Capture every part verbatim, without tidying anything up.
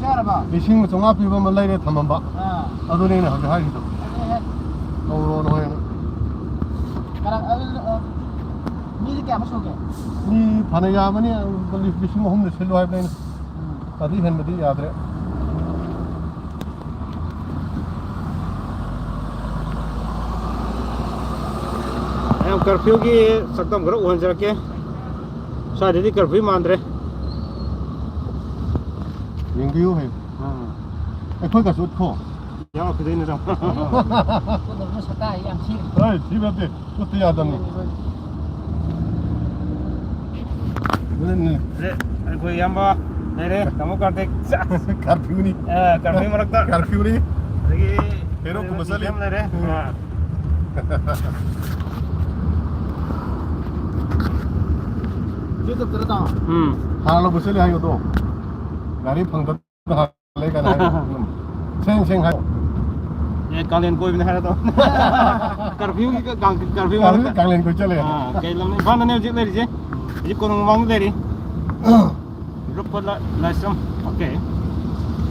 ꯌꯥꯔꯕ? ꯂꯤꯁꯤꯡ ꯑꯃ ꯆꯥꯝꯃꯉꯥ ꯄꯤꯕ ꯑꯃ ꯂꯩꯔꯦ ꯊꯝꯃꯝꯕ꯫ ꯑꯥ꯫ ꯑꯗꯨꯅꯦ ꯑꯩꯅ ꯍꯧꯖꯤꯛ ꯍꯥꯏꯔꯤꯗꯣ꯫ ꯑꯗꯨꯅꯦ꯫ ꯇꯧꯔꯣꯅ ꯍꯣꯏꯅ꯫ ꯀꯅꯥ, ꯑꯗꯨ, ꯑ, ꯃꯤꯗꯤ ꯀꯌꯥꯃꯨꯛ ꯁꯨꯒꯦ? ꯃꯤ ꯐꯅ ꯌꯥꯝꯕꯅꯤ, ꯂꯤꯁꯤꯡ ꯑꯍꯨꯝꯗ ꯁꯤꯜꯂꯨ ꯍꯥꯏꯕꯅꯤ ꯑꯩꯅ꯫ ꯎꯝ꯫ ꯑꯗꯨ ꯍꯦꯟꯕꯗꯤ ꯌꯥꯗ꯭ꯔꯦ꯫ ꯃꯌꯥꯝ, ꯀꯔꯐ꯭ꯌꯨꯒꯤ ꯁꯛꯇꯝ ꯈꯔ ꯎꯍꯟꯖꯔꯛꯀꯦ꯫ ꯁ꯭ꯋꯥꯏꯗꯗꯤ ꯀꯔꯐ꯭ꯌꯨ ꯃꯥꯟꯗ꯭ꯔꯦ꯫ ꯌꯦꯡꯕꯤꯌꯨ ꯍꯌꯦꯡ꯫ ꯑꯥ꯫ ꯑꯩꯈꯣꯏꯒꯁꯨ ꯎꯠꯈꯣ꯫ ꯌꯥꯎꯔꯛꯈꯤꯗꯣꯏꯅꯦ ꯑꯗꯣ꯫ ꯎꯠꯅꯕ ꯁꯛꯇꯥꯛ ꯌꯥꯝ ꯊꯤꯔꯤ꯫ ꯑꯩ ꯊꯤꯕ ꯅꯠꯇꯦ, ꯎꯠꯇ ꯌꯥꯗꯕꯅꯤ꯫ ꯑꯗꯨꯅꯅꯦ꯫ ꯑꯗꯩ ꯑꯩꯈꯣꯏ ꯏꯌꯥꯝꯕ ꯂꯩꯔꯦ, ꯇꯥꯃꯣ ꯀꯥꯔꯇꯤꯛ꯫ ꯀꯔꯐ꯭ꯌꯨꯅꯤ꯫ ꯑ, ꯀꯔꯐ꯭ꯌꯨ ꯃꯔꯛꯇ꯫ ꯀꯔꯐ꯭ꯌꯨꯅꯤ꯫ ꯑꯗꯒꯤ ꯍꯦꯔꯣ ꯀꯨꯝꯕ ꯆꯠꯂꯤ꯫ ꯌꯥꯝ ꯂꯩꯔꯦ꯫ ꯎꯝ꯫ ꯑ꯫ ꯎꯝ꯫ ꯍꯥꯟꯅ ꯂꯧꯕ ꯆꯠꯂꯤ ꯍꯥꯏꯌꯣ ꯑꯗꯣ꯫ ꯒꯥꯔꯤ ꯐꯪꯗꯕ ꯍꯥꯜꯂꯦ ꯀꯥꯏꯅ ꯍꯥꯏꯌꯣ꯫ ꯎꯝ꯫ ꯁꯦꯡ ꯁꯦꯡ ꯍꯥꯏꯌꯣ꯫ ꯑꯦ, ꯀꯥꯂꯦꯟ ꯀꯣꯏꯕꯅꯦ ꯍꯥꯏꯔꯗꯣ꯫ ꯀꯔꯐ꯭ꯌꯨꯒꯤ ꯀ-, ꯀꯥꯡ-, ꯀꯔꯐ꯭ꯌꯨ ꯀꯥꯂꯦꯟ, ꯃꯔꯛꯇ꯫ ꯀꯥꯂꯦꯟ ꯀꯣꯏ ꯆꯠꯂꯦ꯫ ꯑꯥ, ꯀꯩ ꯂꯝꯅꯣ? ꯏꯝꯐꯥꯜꯗꯅꯦ ꯍꯧꯖꯤꯛ ꯂꯩꯔꯤꯁꯦ꯫ ꯍꯧꯖꯤꯛ ꯀꯣꯅꯨꯡ ꯃꯃꯥꯡꯗ ꯂꯩꯔꯤ꯫ ꯔꯨꯞꯄ ꯂꯥ-, ꯂꯥꯏꯁ꯭ꯔꯝ꯫ ꯑꯣꯀꯦ꯫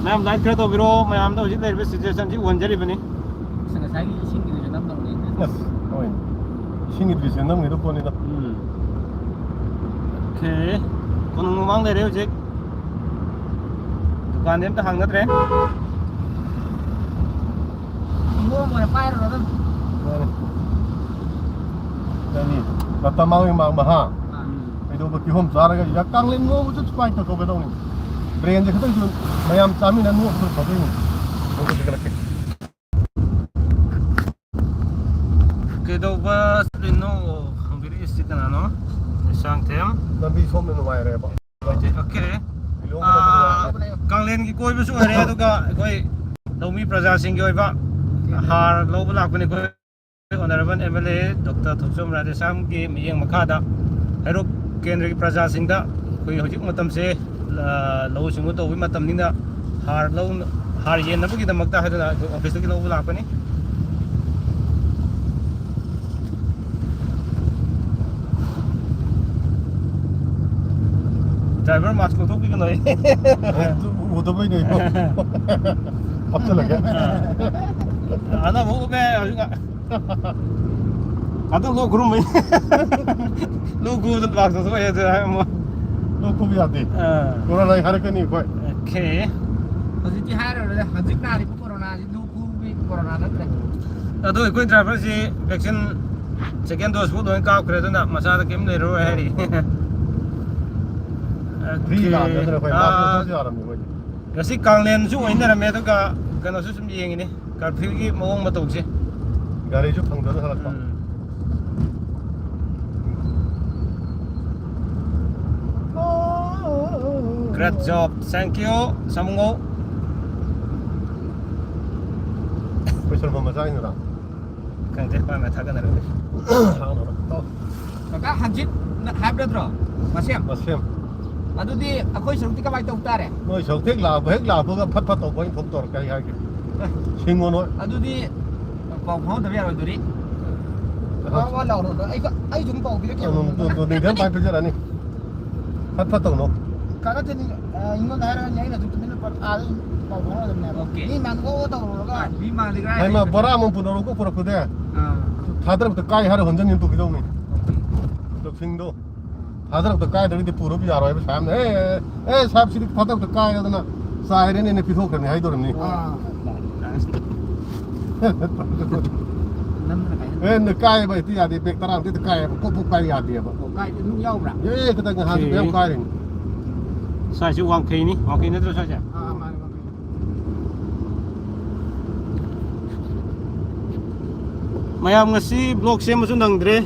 ꯃꯌꯥꯝ like ꯈꯔ ꯇꯧꯕꯤꯔꯣ꯫ ꯃꯌꯥꯝꯗ ꯍꯧꯖꯤꯛ ꯂꯩꯔꯤꯕ situation ꯁꯤ ꯎꯍꯟꯖꯔꯤꯕꯅꯤ꯫ ꯑꯁ, ꯉꯁꯥꯏꯒꯤ ꯏꯁꯤꯡꯒꯤꯗꯨꯁꯨ ꯅꯝꯗꯧꯅꯤ꯫ ꯑꯁ, ꯍꯣꯏ꯫ ꯏꯁꯤꯡꯒꯤꯗꯨꯁꯨ ꯅꯝꯒꯗꯧ ꯄꯣꯠꯅꯤꯗ꯫ ꯎꯝ꯫ ꯑꯣꯀꯦ꯫ ꯀꯣꯅꯨꯡ ꯃꯃꯥꯡ ꯂꯩꯔꯦ ꯍꯧꯖꯤꯛ꯫ ꯗꯨꯀꯥꯟꯗꯤ ꯑꯝꯇ ꯍꯥꯡꯅꯗ꯭ꯔꯦ꯫ ꯀꯤꯍꯣꯝ ꯑꯣꯏꯅ ꯄꯥꯏꯔꯨꯔꯣ ꯑꯗꯨꯝ꯫ ꯃꯥꯅꯤ꯫ ꯀꯔꯤ? ꯃꯇꯝ ꯃꯥꯡ ꯃꯥꯡꯕ, ꯍꯥ? ꯎꯝ꯫ ꯀꯩꯗꯧꯕ ꯀꯤꯍꯣꯝ ꯆꯥꯔꯒ ꯌꯥ-, ꯀꯥꯡꯂꯦꯟ ꯉꯧꯕꯁꯨ ꯁꯨꯃꯥꯏꯅ ꯇꯧꯊꯣꯛꯀꯗꯧꯅꯤ꯫ Brainꯁꯦ ꯈꯤꯇꯪꯁꯨ ꯃꯌꯥꯝ ꯆꯥꯃꯤꯟꯅ ꯅꯣꯛꯄꯗ ꯐꯗꯣꯏꯅꯤ꯫ ꯅꯣꯛꯄꯁꯦ ꯈꯔ ꯀꯩꯗꯧꯕ ꯆꯠꯂꯤꯅꯣ ꯍꯪꯕꯤꯔꯛꯏꯁꯤ ꯀꯅꯥꯅꯣ? ꯂꯩꯁꯥꯡꯊꯦꯝ꯫ ꯂꯝꯕꯤ ꯁꯣꯝꯗ ꯅꯨꯡꯉꯥꯏꯔꯦꯕ꯫ ꯑꯣꯀꯦ꯫ ꯂꯤꯂꯣꯡ ꯑꯥ, ꯅꯨꯡꯉꯥꯏꯔꯦ꯫ ꯀꯥꯡꯂꯦꯟꯒꯤ ꯀꯣꯏꯕꯁꯨ ꯑꯣꯏꯔꯦ, ꯑꯗꯨꯒ ꯑꯩꯈꯣꯏ ꯂꯧꯃꯤ ꯄ꯭ꯔꯖꯥꯁꯤꯡꯒꯤ ꯑꯣꯏꯕ ꯍꯥꯔ ꯂꯧꯕ ꯂꯥꯛꯄꯅꯤ꯫ ꯑꯩꯈꯣꯏ Honourable M L A Doctor ꯊꯣꯛꯆꯣꯝ ꯔꯥꯙꯦꯁ꯭ꯌꯥꯝꯒꯤ ꯃꯤꯠꯌꯦꯡ ꯃꯈꯥꯗ ꯍꯩꯔꯣꯛ ꯀꯦꯟꯗ꯭ꯔꯒꯤ ꯄ꯭ꯔꯖꯥꯁꯤꯡꯗ ꯑꯩꯈꯣꯏ ꯍꯧꯖꯤꯛ ꯃꯇꯝꯁꯦ, ꯑ, ꯂꯧꯎ ꯁꯤꯡꯎ ꯇꯧꯕꯒꯤ ꯃꯇꯝꯅꯤꯅ ꯍꯥꯔ ꯂꯧ-, ꯍꯥꯔ ꯌꯦꯟꯅꯕꯒꯤꯗꯃꯛꯇ ꯍꯥꯏꯗꯅ ꯑꯩꯈꯣꯏ ꯑꯣꯐꯤꯁꯇꯒꯤ ꯂꯧꯕ ꯂꯥꯛꯄꯅꯤ꯫ ꯗ꯭ꯔꯥꯏꯚꯔ ꯃꯥꯁ ꯂꯧꯊꯣꯛꯄꯤꯒꯅꯣ ꯑꯩ꯫ ꯑꯗꯨ ꯎꯗꯕꯩꯅꯦ ꯏꯕꯣ꯫ ꯍꯥꯞꯆꯜꯂꯒꯦ꯫ ꯑꯥ꯫ ꯑꯅꯧꯕ ꯎꯞꯄꯦ ꯍꯧꯖꯤꯛ꯫ ꯑꯗꯨ ꯂꯣꯛ ꯈꯨꯔꯨꯝꯕꯩ꯫ ꯂꯣꯛ ꯈꯨꯕꯗ ꯃꯥꯁ ꯂꯧꯊꯣꯛꯑꯦ ꯑꯗꯨ ꯍꯥꯏ ꯑꯃꯨꯛ꯫ ꯂꯣꯛ ꯈꯨꯕ ꯌꯥꯗꯦ꯫ ꯑꯥ꯫ ꯀꯣꯔꯣꯅꯥ ꯂꯩ ꯍꯥꯏꯔꯛꯀꯅꯤ ꯑꯩꯈꯣꯏ꯫ ꯑꯣꯀꯦ꯫ ꯍꯧꯖꯤꯛꯇꯤ ꯍꯥꯏꯔꯔꯣꯏꯗ, ꯍꯧꯖꯤꯛ ꯅꯥꯔꯤꯕ ꯀꯣꯔꯣꯅꯥꯁꯤ ꯂꯣꯛ ꯈꯨꯕꯒꯤ ꯀꯣꯔꯣꯅꯥ ꯅꯠꯇ꯭ꯔꯦ꯫ ꯑꯗꯣ ꯑꯩꯈꯣꯏ ꯗ꯭ꯔꯥꯏꯚꯔꯁꯤ ꯚꯦꯛꯁꯤꯟ ꯁꯦꯀꯦꯟ ꯗꯣꯁ ꯐꯥꯎ ꯂꯣꯏꯅ ꯀꯥꯞꯈ꯭ꯔꯦ, ꯑꯗꯨꯅ ꯃꯁꯥꯗ ꯀꯩꯝ ꯂꯩꯔꯔꯣꯏ ꯍꯥꯏꯔꯤ꯫ Free okay. ꯂꯥꯛꯑꯝꯃꯦ ꯑꯗꯨꯅ ꯑꯩꯈꯣꯏ ꯃꯥꯁ ꯑꯥ, ꯂꯧꯊꯣꯛꯄꯁꯨ ꯌꯥꯔꯝꯃꯦ ꯑꯩꯈꯣꯏꯗꯤ꯫ ꯉꯁꯤ ꯀꯥꯡꯂꯦꯟꯁꯨ ꯑꯣꯏꯅꯔꯝꯃꯦ, ꯑꯗꯨꯒ ꯀꯩꯅꯣꯁꯨ ꯁꯨꯝ ꯌꯦꯡꯉꯤꯅꯤ, ꯀꯔꯐ꯭ꯌꯨꯒꯤ ꯃꯑꯣꯡ ꯃꯇꯧꯁꯦ꯫ ꯒꯥꯔꯤꯁꯨ ꯐꯪꯗꯅ ꯍꯜꯂꯛꯄ꯫ ꯎꯝ꯫ Great job. Thank you, ꯁꯥꯃꯨꯉꯧ꯫ ꯑꯩꯈꯣꯏ ꯁꯣꯔꯣꯛ ꯃꯆꯥ ꯑꯣꯏꯅꯔꯥ? ꯈꯪꯗꯦ, ꯃꯥ ꯃꯥ ꯊꯥꯒꯠꯅꯔꯝꯃꯤ꯫ ꯀꯀꯥ, ꯍꯪꯆꯤꯠ ꯅ-, ꯍꯥꯏꯕ ꯅꯠꯇ꯭ꯔꯣ? ꯃꯁꯦꯝ? ꯃꯁꯦꯝ꯫ ꯑꯗꯨꯗꯤ ꯑꯩꯈꯣꯏ ꯁꯔꯨꯛꯇꯤ ꯀꯃꯥꯏꯅ ꯇꯧ ꯇꯥꯔꯦ? ꯅꯣꯏ ꯁꯔꯨꯛ ꯍꯦꯛ ꯂꯥꯛꯄ, ꯍꯦꯛ ꯂꯥꯛꯄꯒ ꯐꯠ ꯐꯠ ꯇꯧꯕ ꯑꯩꯅ ꯐꯣꯟ ꯇꯧꯔꯛꯀꯦ, ꯑꯩ ꯍꯥꯏꯒꯦ꯫ ꯑꯦ꯫ ꯁꯤꯡꯉꯣ ꯅꯣꯏ꯫ ꯑꯗꯨꯗꯤ ꯄꯥꯎ ꯐꯥꯎꯅꯗꯕ ꯌꯥꯔꯣꯏꯗꯣꯔꯤ꯫ ꯑꯍ꯫ ꯋꯥ ꯋꯥ ꯂꯥꯎꯔꯣ꯫ ꯑꯩ, ꯑꯩ ꯁꯨꯝ ꯄꯥꯎ ꯄꯤꯔꯛꯀꯦ꯫ ꯑꯗꯨꯝ, ꯑꯗꯨꯝ, ꯑꯗꯨꯝ, ꯅꯤꯡꯊꯝ ꯄꯥꯏ ꯄꯤꯖꯔꯛꯑꯅꯤ꯫ ꯐꯠ ꯐꯠ ꯇꯧꯅꯣ꯫ ꯀꯥꯀꯥ ꯇꯦꯅꯤꯡ, ꯑ, ꯑꯩꯉꯣꯟꯗ ꯍꯥꯏꯔꯛꯑꯅꯤ, ꯑꯩꯅ ꯑꯗꯨꯝ ꯇꯨꯃꯤꯟꯅ ꯄꯠ-, ꯑꯥꯗ ꯑꯗꯨꯝ ꯄꯥꯎ ꯐꯥꯎꯅꯒꯗꯕꯅꯦꯕ꯫ ꯑꯣꯀꯦ꯫ ꯃꯤ ꯃꯥꯡꯒꯣ ꯇꯧꯔꯨꯔꯒ꯫ ꯑ, ꯃꯤ ꯃꯥꯡꯗꯤ ꯀꯔꯥꯏ ꯍꯥꯏꯃ, ꯂꯩꯒꯦ? ꯕꯣꯔꯥ ꯑꯃ ꯄꯨꯅꯔꯨꯀꯣ, ꯄꯨꯔꯛꯄꯗ꯫ ꯑꯥ꯫ ꯊꯥꯗꯔꯛꯇ ꯀꯥꯏ ꯍꯥꯏꯔ ꯍꯣꯟꯖꯟꯒꯦꯅ ꯇꯧꯈꯤꯗꯧꯅꯤ꯫ ꯑꯣꯀꯦ꯫ ꯂꯧꯁꯤꯡꯗꯣ꯫ ꯊꯥꯗꯔꯛꯇ ꯀꯥꯏꯗ꯭ꯔꯒꯗꯤ ꯄꯨꯔꯕ ꯌꯥꯔꯣꯏ ꯍꯥꯏꯕ ꯁꯥꯍꯦꯕꯅ꯫ "ꯑꯦ, ꯑꯦ, ꯁꯥꯍꯦꯕ, ꯁꯤꯗꯤ ꯊꯥꯗꯔꯛꯇ ꯀꯥꯏꯔꯗꯅ ꯆꯥꯏꯔꯦꯅꯦꯅ ꯄꯤꯊꯣꯛꯈ꯭ꯔꯅꯤ" ꯍꯥꯏꯗꯣꯔꯤꯕꯅꯤ꯫ ꯑꯥ꯫ ꯅꯝꯗꯅ ꯀꯥꯏ꯫ ꯑꯦ, ꯅ-, ꯀꯥꯏꯕ ꯍꯦꯛꯇ ꯌꯥꯗꯦ, ꯕꯦꯛ ꯇꯔꯥꯃꯨꯛꯇ ꯍꯦꯛꯇ ꯀꯥꯏꯌꯦꯕ, ꯀꯣꯛ ꯄꯣꯛ ꯀꯥꯏꯕ ꯌꯥꯗꯦꯕ꯫ ꯑꯣ, ꯀꯥꯏ, ꯅꯨꯡ ꯌꯥꯎꯕ꯭ꯔꯥ? ꯑꯦ, ꯈꯤꯇꯪ ꯅꯍꯥꯟꯁꯨ ꯁꯤ ꯃꯌꯥꯝ ꯀꯥꯏꯔꯤꯅꯤ꯫ ꯁ꯭ꯋꯥꯏꯁꯤ ꯋꯥꯡꯈꯩꯅꯤ, ꯋꯥꯡꯈꯩ ꯅꯠꯇ꯭ꯔꯣ ꯁ꯭ꯋꯥꯏꯁꯦ? ꯑꯥ, ꯑꯥ, ꯃꯥꯅꯦ, ꯃꯥꯅꯦ꯫ ꯃꯌꯥꯝ, ꯉꯁꯤ ꯕ꯭ꯂꯣꯛ ꯁꯦꯝꯕꯁꯨ ꯅꯪꯗ꯭ꯔꯦ,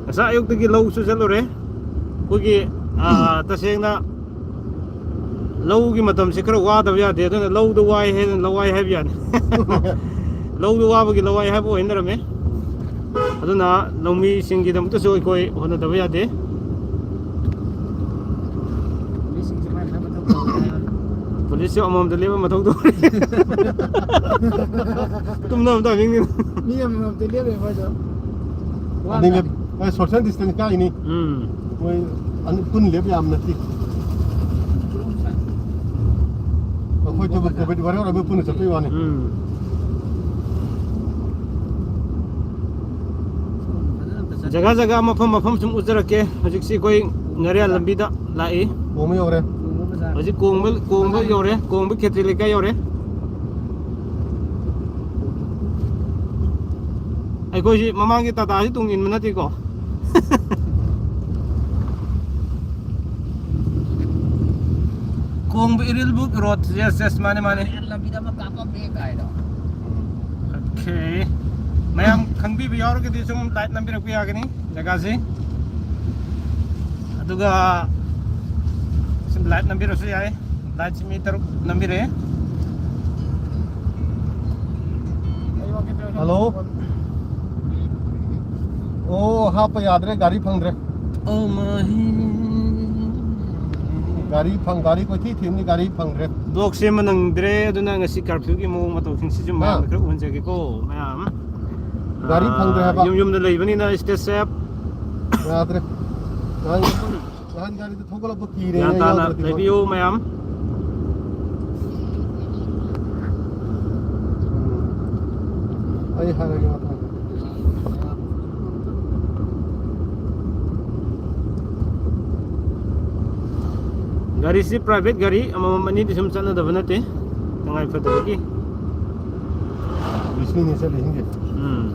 ꯉꯁꯥꯏ ꯑꯌꯨꯛꯇꯒꯤ ꯂꯧꯁꯨ ꯆꯠꯂꯨꯔꯦ꯫ ꯑꯩꯈꯣꯏꯒꯤ, ꯑꯥ, ꯇꯁꯦꯡꯅ ꯂꯧꯒꯤ ꯃꯇꯝꯁꯤ ꯈꯔ ꯋꯥꯗꯕ ꯌꯥꯗꯦ, ꯑꯗꯨꯅ ꯂꯧꯗ ꯋꯥꯏ ꯍꯥꯏꯗꯅ ꯂꯋꯥꯏ ꯍꯥꯏꯕ ꯌꯥꯅꯤ꯫ ꯂꯧꯗ ꯋꯥꯕꯒꯤ ꯂꯋꯥꯏ ꯍꯥꯏꯕ ꯑꯣꯏꯅꯔꯝꯃꯦ꯫ ꯑꯗꯨꯅ ꯂꯧꯃꯤꯁꯤꯡꯒꯤꯗꯃꯛꯇꯁꯨ ꯑꯩꯈꯣꯏ ꯍꯣꯠꯅꯗꯕ ꯌꯥꯗꯦ꯫ ꯄꯨꯂꯤꯁꯁꯤꯡꯁꯦ ꯃꯥꯏ ꯃꯥꯏ ꯃꯊꯧ ꯇꯧꯔꯦ ꯍꯥꯏꯕ꯫ ꯄꯨꯂꯤꯁꯁꯨ ꯑꯃꯃꯝꯗ ꯂꯦꯞꯄ ꯃꯊꯧ ꯇꯧꯔꯦ꯫ ꯇꯨꯝꯅꯕ ꯇꯥꯏꯃꯤꯡꯅꯤ꯫ ꯃꯤ ꯑꯃꯃꯝꯗ ꯂꯦꯞꯄꯦ ꯃꯣꯏꯁꯨ꯫ ꯑꯅꯤ ꯂꯦꯞ-, ꯑꯦ, social distance ꯀꯥꯏꯅꯤ꯫ ꯎꯝ꯫ ꯃꯣꯏ ꯑꯅꯤ ꯄꯨꯟ ꯂꯦꯞ ꯌꯥꯝ ꯅꯠꯇꯦ꯫ ꯑꯩꯈꯣꯏ ꯀꯣꯚꯤꯗ ꯋꯥꯔꯤꯌꯔ ꯑꯣꯏꯕ ꯄꯨꯟꯅ ꯆꯠꯄꯩ ꯋꯥꯅꯤ꯫ ꯎꯝ꯫ ꯖꯒꯥ ꯖꯒꯥ, ꯃꯐꯝ ꯃꯐꯝ ꯁꯨꯝ ꯎꯠꯆꯔꯛꯀꯦ꯫ ꯍꯧꯖꯤꯛꯁꯤ ꯑꯩꯈꯣꯏ ꯉꯥꯔꯤꯌꯥꯟ ꯂꯝꯕꯤꯗ ꯂꯥꯛꯏ꯫ ꯀꯣꯡꯕ ꯌꯧꯔꯦ꯫ ꯍꯧꯖꯤꯛ ꯀꯣꯡꯕ, ꯀꯣꯡꯕ ꯌꯧꯔꯦ, ꯀꯣꯡꯕ ꯈꯦꯇ꯭ꯔꯤ ꯂꯩꯀꯥꯏ ꯌꯧꯔꯦ꯫ ꯑꯩꯈꯣꯏꯁꯤ ꯃꯃꯥꯡꯒꯤ ꯇꯥꯇꯥꯁꯤ ꯇꯨꯡ ꯏꯟꯕ ꯅꯠꯇꯦꯀꯣ꯫ ꯀꯣꯡꯕ ꯏꯔꯤꯜꯕꯨꯛ ꯔꯣꯗ, yes, yes, ꯃꯥꯅꯦ, ꯃꯥꯅꯦ꯫ ꯂꯝꯕꯤꯗ ꯑꯃ ꯀꯥꯞꯄꯝꯃꯦ ꯀꯥꯏꯗꯣ꯫ Okay꯫ ꯃꯌꯥꯝ ꯈꯪꯕꯤꯕ ꯌꯥꯎꯔꯒꯗꯤ ꯁꯨꯝ ꯂꯥꯏꯠ ꯅꯝꯕꯤꯔꯛꯄ ꯌꯥꯒꯅꯤ ꯖꯒꯥꯁꯤ꯫ ꯑꯗꯨꯒ ꯁꯨꯝ ꯂꯥꯏꯠ ꯅꯝꯕꯤꯔꯁꯨ ꯌꯥꯏ꯫ ꯂꯥꯏꯠꯁꯤ ꯃꯤ ꯇꯔꯨꯛ ꯅꯝꯕꯤꯔꯛꯑꯦ꯫ ꯍꯜꯂꯣ꯫ ꯑꯣ, ꯍꯥꯞꯄ ꯌꯥꯗ꯭ꯔꯦ, ꯒꯥꯔꯤ ꯐꯪꯗ꯭ꯔꯦ꯫ ꯑꯣ ꯃꯥꯍꯤ꯫ ꯒꯥꯔꯤ ꯐꯪ-, ꯒꯥꯔꯤ ꯀꯣꯏꯊꯤ ꯊꯤꯕꯅꯤ, ꯒꯥꯔꯤ ꯐꯪꯗ꯭ꯔꯦ꯫ ꯕ꯭ꯂꯣꯛ ꯁꯦꯝꯕ ꯅꯪꯗ꯭ꯔꯦ, ꯑꯗꯨꯅ ꯉꯁꯤ ꯀꯥꯔꯐ꯭ꯌꯨꯒꯤ ꯃꯑꯣꯡ ꯃꯇꯧꯁꯤꯡꯁꯤꯁꯨ ꯍꯥ? ꯃꯌꯥꯝꯗ ꯈꯔ ꯎꯍꯟꯖꯒꯦꯀꯣ, ꯃꯌꯥꯝ꯫ ꯒꯥꯔꯤ ꯐꯪꯗ꯭ꯔꯦ ꯑꯥ, ꯍꯥꯏꯕ꯫ ꯌꯨꯝ ꯌꯨꯝꯗ ꯂꯩꯕꯅꯤꯅ stay safe꯫ ꯌꯥꯗ꯭ꯔꯦ꯫ ꯅꯍꯥꯟ, ꯅꯍꯥꯟ ꯒꯥꯔꯤꯗꯨ ꯊꯧꯒꯠꯂꯛꯄ ꯀꯤꯔꯦ, ꯒ꯭ꯌꯥꯟ ꯇꯥꯅ ꯌꯥꯎꯗ꯭ꯔꯗꯤ ꯃꯣꯏ꯫ ꯂꯩꯕꯤꯌꯨ ꯃꯌꯥꯝ꯫ ꯎꯝ꯫ ꯑꯩ ꯍꯥꯏꯔꯒꯦ ꯃꯊꯪ꯫ ꯒꯥꯔꯤꯁꯤ private ꯒꯥꯔꯤ ꯑꯃꯃꯝ ꯑꯅꯤꯗꯤ ꯁꯨꯝ ꯆꯠꯅꯗꯕ ꯅꯠꯇꯦ, ꯇꯉꯥꯏ ꯐꯗꯕꯒꯤ꯫ ꯄꯨꯂꯤꯁꯅꯤꯅꯦ ꯆꯠꯂꯤꯁꯤꯡꯁꯦ꯫ ꯎꯝ꯫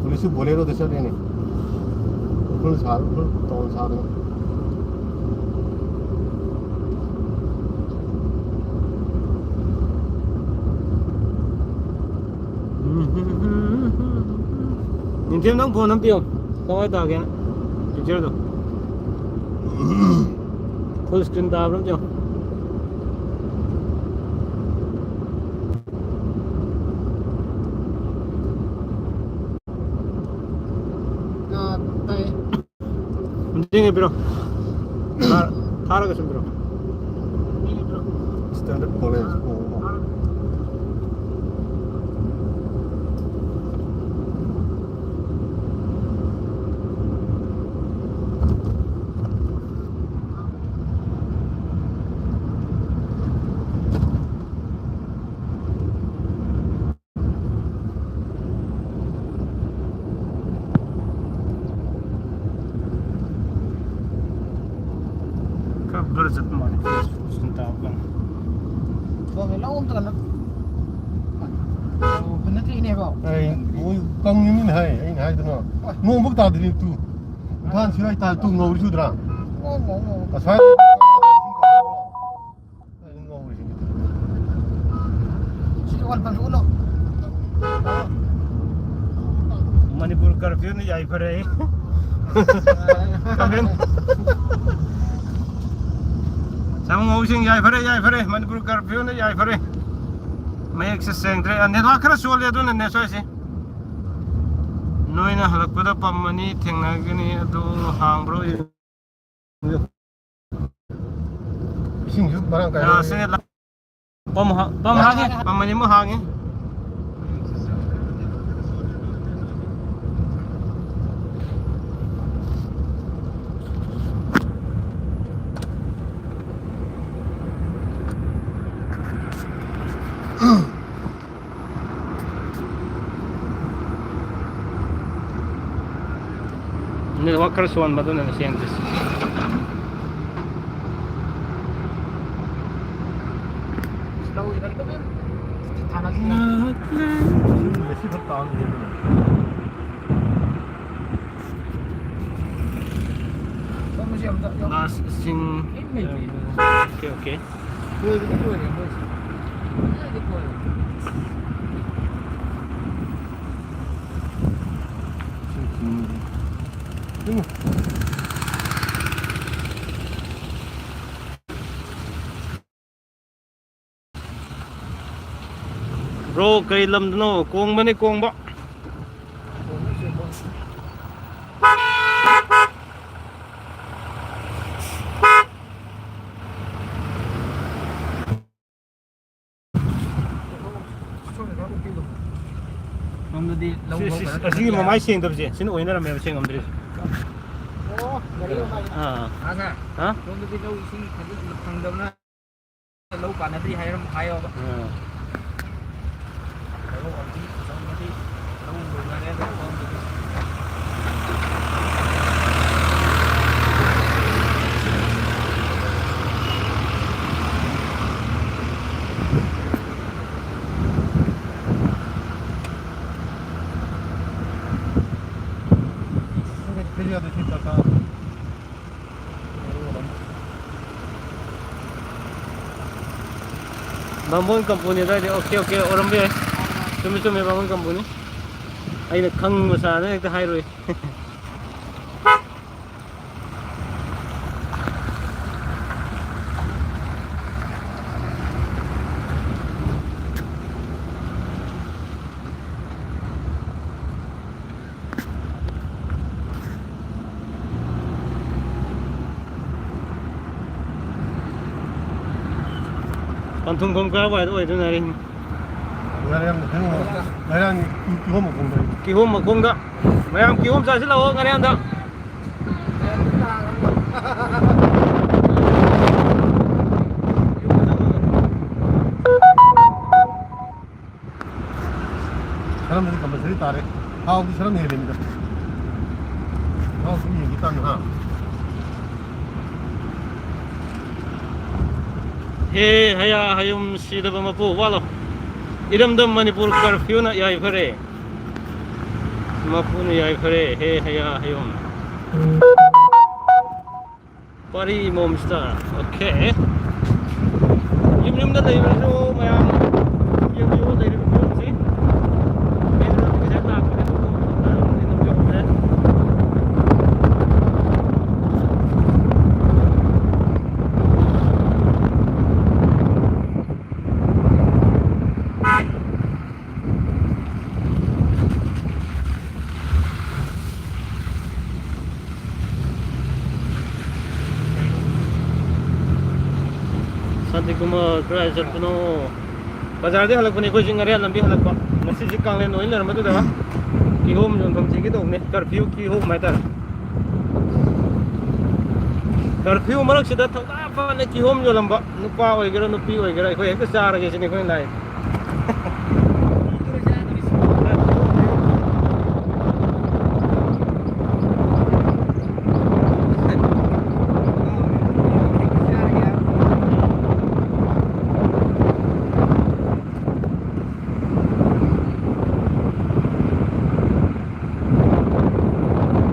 ꯄꯨꯂꯤꯁꯁꯨ ꯕꯣꯂꯦꯔꯣꯗ ꯆꯠꯂꯦꯅꯦ꯫ ꯎꯈ꯭ꯔꯨꯜ ꯁꯥ-, ꯎꯈ꯭ꯔꯨꯜ ꯇꯥꯎꯟ ꯁꯥꯗꯅ꯫ ꯅꯤꯡꯊꯦꯝ, ꯅꯪ ꯐꯣꯟ ꯑꯝ ꯄꯤꯌꯣ꯫ ꯀꯃꯥꯏ ꯇꯥꯒꯦꯅ? ꯄꯤꯛꯆꯔꯗꯣ꯫ Full screen ꯇꯥꯕ꯭ꯔꯥ ꯑꯝ ꯌꯦꯡꯉꯣ꯫ ꯑ, ꯇꯥꯏ꯫ ꯑꯝꯇ ꯌꯦꯡꯒꯦ, ꯄꯤꯔꯣ꯫ ꯊꯥ-, ꯊꯥꯔꯒ ꯁꯨꯝ ꯄꯤꯔꯣ꯫ Standard College꯫ ꯁ꯭ꯀꯨꯜ ꯇꯥꯕ ꯀꯥꯟꯗ꯫ ꯊꯣꯡꯒꯦ ꯂꯧ ꯑꯝꯇ ꯀꯩꯅꯣ꯫ ꯑꯣ, ꯍꯨꯟꯅꯗ꯭ꯔꯤꯅꯦꯕꯣ꯫ ꯑꯩ, ꯃꯣꯏ ꯀꯪꯉꯤꯃꯤꯅ ꯍꯥꯏ, ꯑꯩꯅ ꯍꯥꯏꯗꯅ꯫ ꯍꯣꯏ꯫ ꯅꯣꯡ ꯐꯧ ꯇꯥꯗ꯭ꯔꯤ ꯇꯨ꯫ ꯏꯝꯐꯥꯜ ꯁꯤꯋꯥꯏ ꯇꯥ ꯇꯨ ꯉꯧꯔꯤ ꯆꯨꯗ꯭ꯔꯥ? ꯉꯧ, ꯉꯧ, ꯉꯧ꯫ ꯑꯁ꯭ꯋꯥꯏ꯫ ꯁꯤ ꯑꯣꯟ ꯄꯟꯊꯣꯛꯎꯅꯣ꯫ ꯃꯅꯤꯄꯨꯔ ꯀꯔꯐ꯭ꯌꯨꯅ ꯌꯥꯏꯐꯔꯦ꯫ ꯀꯃꯦꯟ꯫ ꯁꯥꯃꯨ ꯃꯧꯁꯤꯡ ꯌꯥꯏꯐꯔꯦ, ꯌꯥꯏꯐꯔꯦ꯫ ꯃꯅꯤꯄꯨꯔ ꯀꯔꯐ꯭ꯌꯨꯅ ꯌꯥꯏꯐꯔꯦ꯫ ꯃꯌꯦꯛꯁꯦ ꯁꯦꯡꯗ꯭ꯔꯦ꯫ ꯑ, ꯅꯦꯠꯋꯥꯛ ꯈꯔ ꯁꯣꯜꯂꯦ ꯑꯗꯨꯅꯅꯦ ꯁ꯭ꯋꯥꯏꯁꯦ꯫ ꯅꯣꯏꯅ ꯍꯜꯂꯛꯄꯗ ꯄꯝ ꯑꯅꯤ ꯊꯦꯡꯅꯒꯅꯤ, ꯑꯗꯨ ꯍꯥꯡꯕ꯭ꯔꯣ? ꯏꯁꯤꯡꯁꯨ ꯃꯔꯥꯡ ꯀꯥꯏꯅ ꯑꯥ, ꯁꯤꯅꯦ ꯂ-, ꯄꯝ ꯍꯥ-, ꯄꯝ ꯍꯥꯡꯉꯦ, ꯄꯝ ꯑꯅꯤꯃꯨꯛ ꯍꯥꯡꯉꯦ꯫ ꯅꯦꯠꯋꯥꯛ ꯈꯔ ꯁꯣꯟꯕ ꯑꯗꯨꯅꯅꯦ ꯁꯦꯡꯗ꯭ꯔꯤꯁꯦ꯫ ꯂꯥꯁ ꯁꯤꯡ꯫ Okay, okay. ꯂꯣꯏꯕꯗꯤ ꯂꯣꯏꯔꯦ ꯃꯣꯏꯁꯦ꯫ ꯐꯖꯅꯗꯤ ꯀꯣꯏꯔꯦ꯫ ꯕ꯭ꯔꯣ, ꯀꯩ ꯂꯝꯗꯅꯣ? ꯀꯣꯡꯕꯅꯤ, ꯀꯣꯡꯕ꯫ ꯁꯣꯝꯗꯗꯤ ꯂꯧ ꯁꯤ, ꯁꯤ, ꯂꯣꯛꯄ ꯅꯠꯇ꯭ꯔꯗꯤ ꯑꯁꯤꯒꯤ ꯌꯥꯔꯣꯏ꯫ ꯃꯃꯥꯏ ꯁꯦꯡꯗꯕꯁꯦ, ꯁꯤꯅ ꯑꯣꯏꯅꯔꯝꯃꯦꯕ, ꯁꯦꯡꯉꯝꯗ꯭ꯔꯤꯁꯦ꯫ ꯑꯣ, ꯒꯥꯔꯤ ꯃꯃꯥꯏ꯫ ꯑꯥ꯫ ꯑꯥ, ꯁꯥꯔ꯫ ꯍꯥ? ꯁꯣꯝꯗꯗꯤ ꯂꯧ ꯏꯁꯤꯡ ꯐꯖꯅ ꯐꯪꯗꯕꯅ ꯂꯧ ꯄꯥꯟꯅꯗ꯭ꯔꯤ ꯍꯥꯏꯔꯝ-, ꯍꯥꯏꯌꯣꯕ꯫ ꯑꯥ꯫ ꯂꯧ ꯑꯃꯗꯤ ꯁꯣꯝꯗꯗꯤ ꯂꯧ ꯂꯣꯏꯅꯔꯦ, ꯂꯧ ꯑꯃꯗꯤ꯫ ꯕꯥꯃꯣꯟ ꯀꯝꯄꯨꯅꯤ ꯑꯗꯨꯋꯥꯏꯗꯤ꯫ ꯑꯣꯀꯦ, ꯑꯣꯀꯦ, ꯑꯣꯏꯔꯝꯕ ꯌꯥꯏ꯫ ꯆꯨꯝꯃꯤ, ꯆꯨꯝꯃꯤ, ꯕꯥꯃꯣꯟ ꯀꯝꯄꯨꯅꯤ꯫ ꯑꯩꯅ ꯈꯪꯕ ꯁꯥꯗꯅ ꯍꯦꯛꯇ ꯍꯥꯏꯔꯨꯏ꯫ ꯄꯟꯊꯨꯡꯐꯝ ꯀꯔꯥꯏꯋꯥꯏꯗ ꯑꯣꯏꯗꯣꯏꯅꯣ ꯍꯥꯏꯔꯤꯅꯤ? ꯉꯥꯔꯤꯌꯥꯟ ꯀꯩꯅꯣ, ꯉꯥꯔꯤꯌꯥꯟ ꯀꯤ-, ꯀꯤꯍꯣꯝ ꯃꯈꯣꯡꯗ꯫ ꯀꯤꯍꯣꯝ ꯃꯈꯣꯡꯗ꯫ ꯃꯌꯥꯝ ꯀꯤꯍꯣꯝ ꯆꯥꯁꯤꯜꯂꯛꯑꯣ ꯉꯥꯔꯤꯌꯥꯟꯗ꯫ ꯁꯔꯝꯗꯗꯤ compulsory ꯇꯥꯔꯦ꯫ ꯊꯥꯎꯗꯤ ꯁꯔꯝꯅ ꯍꯦꯜꯂꯤꯃꯤꯗ꯫ ꯊꯥꯎ ꯁꯨꯝ ꯌꯦꯡꯈꯤ ꯇꯥꯔꯗꯤ, ꯍꯥ? ꯍꯦ ꯍꯌꯥ ꯍꯌꯨꯝ ꯁꯤꯗꯕ ꯃꯄꯨ ꯋꯥꯂꯣ꯫ ꯏꯔꯝꯗꯝ ꯃꯅꯤꯄꯨꯔ curfewꯅ ꯌꯥꯏꯐꯔꯦ꯫ ꯃꯄꯨꯅ ꯌꯥꯏꯐꯔꯦ꯫ ꯍꯦ ꯍꯌꯥ ꯍꯌꯨꯝ꯫ ꯄꯥꯔꯤ ꯃꯣꯝꯁꯤꯗ꯫ ꯑꯣꯀꯦ꯫ ꯌꯨꯝ ꯌꯨꯝꯗ ꯂꯩꯕꯁꯨ ꯃꯌꯥꯝ ꯌꯦꯡꯕꯤꯌꯨ ꯂꯩꯔꯤꯕ ꯐꯤꯕꯝꯁꯤ꯫ ꯃꯦꯟꯗ ꯄꯩꯁꯥ ꯂꯥꯛꯄꯅꯦ ꯑꯗꯨꯕꯨ ꯑꯗꯨꯝ ꯌꯧꯗ꯭ꯔꯦ꯫ ꯁꯥꯟꯇꯤꯀꯨꯃꯥꯔ ꯀꯗꯥꯏ ꯆꯠꯄꯅꯣ? ꯕꯖꯥꯔꯗꯒꯤ ꯍꯜꯂꯛꯄꯅꯦ ꯑꯩꯈꯣꯏꯁꯦ, ꯉꯥꯔꯤꯌꯥꯟ ꯂꯝꯕꯤ ꯍꯜꯂꯛꯄ꯫ ꯉꯁꯤꯁꯦ ꯀꯥꯡꯂꯦꯟ ꯑꯣꯏꯅ ꯂꯩꯔꯝꯕꯗꯨꯗ ꯀꯤꯍꯣꯝ ꯌꯣꯟꯐꯝ ꯊꯤꯒꯦ ꯇꯧꯕꯅꯦ, curfew ꯀꯤꯍꯣꯝ ꯍꯥꯏꯇꯥꯔꯦ꯫ Curfew ꯃꯔꯛꯁꯤꯗ ꯊꯧꯅꯥ ꯐꯅ ꯀꯤꯍꯣꯝ ꯌꯣꯜꯂꯝꯕ ꯅꯨꯄꯥ ꯑꯣꯏꯒꯦꯔꯥ ꯅꯨꯄꯤ ꯑꯣꯏꯒꯦꯔꯥ ꯑꯩꯈꯣꯏ ꯍꯦꯛꯇ ꯆꯥꯔꯒꯦ ꯁꯤꯅꯤ ꯑꯩꯈꯣꯏꯅ ꯂꯥꯛꯏ꯫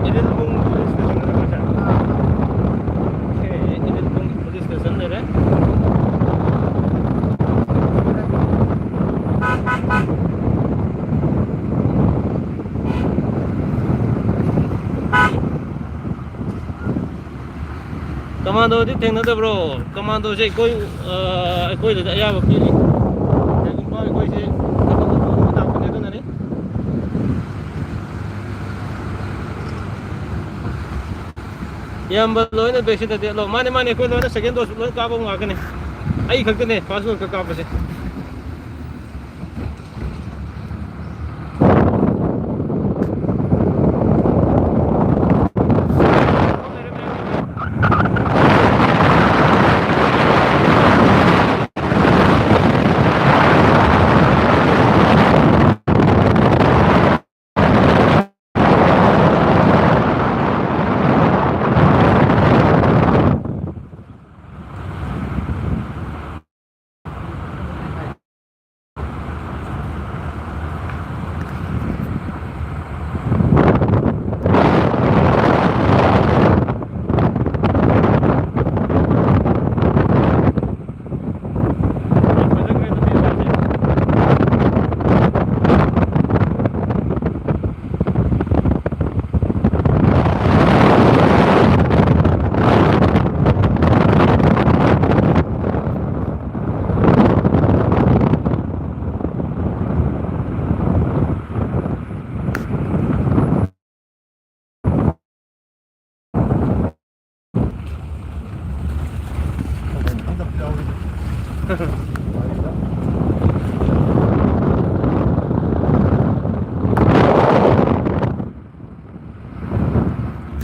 ꯏꯔꯤꯜꯕꯨꯡ police station ꯅꯠꯇ꯭ꯔꯣ ꯁꯦ? ꯑꯣꯀꯦ, ꯏꯔꯤꯜꯕꯨꯡ police station ꯂꯩꯔꯦ꯫ ꯀꯃꯥꯟꯗꯣꯗꯤ ꯊꯦꯡꯅꯗꯕ꯭ꯔꯣ? ꯀꯃꯥꯟꯗꯣꯁꯦ ꯑꯩꯈꯣꯏ, ꯑ, ꯑꯩꯈꯣꯏꯗꯗꯤ ꯑꯌꯥꯕ ꯄꯤꯔꯤ꯫ ꯀꯩꯒꯨꯝꯕ ꯑꯩꯈꯣꯏꯁꯦ ꯊꯕꯛ ꯑꯃ ꯇꯧꯕ ꯃꯇꯥꯡꯗꯅꯦ ꯑꯗꯨꯅꯅꯤ꯫ ꯏꯌꯥꯝꯕ ꯂꯣꯏꯅ vaccine ꯗꯦꯠꯂꯣ? ꯃꯥꯅꯦ, ꯃꯥꯅꯦ, ꯑꯩꯈꯣꯏ ꯂꯣꯏꯅ second dose ꯂꯣꯏ ꯀꯥꯞꯄ ꯉꯥꯛꯇꯅꯦ꯫ ꯑꯩ ꯈꯛꯇꯅꯦ first dose ꯈꯛ ꯀꯥꯞꯄꯁꯦ꯫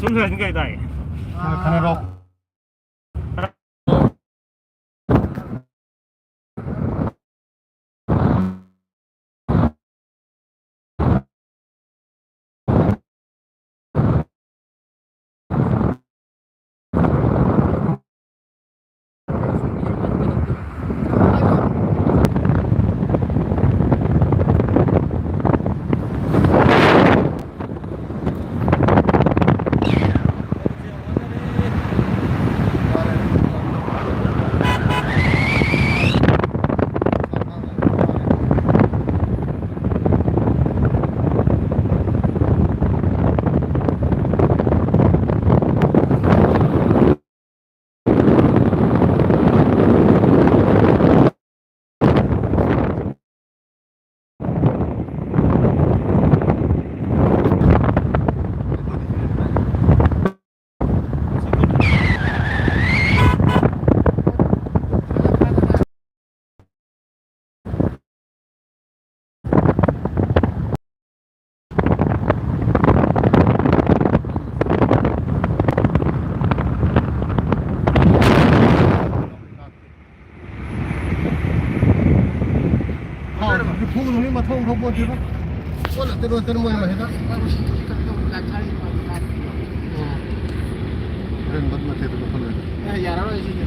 ꯁꯨꯝ ꯂꯩꯔꯗꯤ ꯀꯩ ꯇꯥꯏ? ꯈꯔ ꯈꯟꯅꯔꯣ꯫ ꯊꯣꯡ ꯃꯅꯨꯡꯒꯤ ꯃꯊꯣꯡ ꯐꯥꯎ ꯄꯣꯠꯇꯦꯕ꯫ ꯄꯣꯠ ꯉꯥꯛꯇ ꯂꯣꯏ ꯇꯔ ꯃꯣꯏ ꯃꯍꯤꯗ꯫ ꯎꯝ꯫ ꯍꯣꯔꯦꯟ ꯕꯟ ꯃꯊꯦꯗ ꯂꯧꯈꯠꯂꯣꯏꯗ꯫ ꯑꯦ, ꯌꯥꯔꯔꯣꯏ ꯁꯤꯗꯤ꯫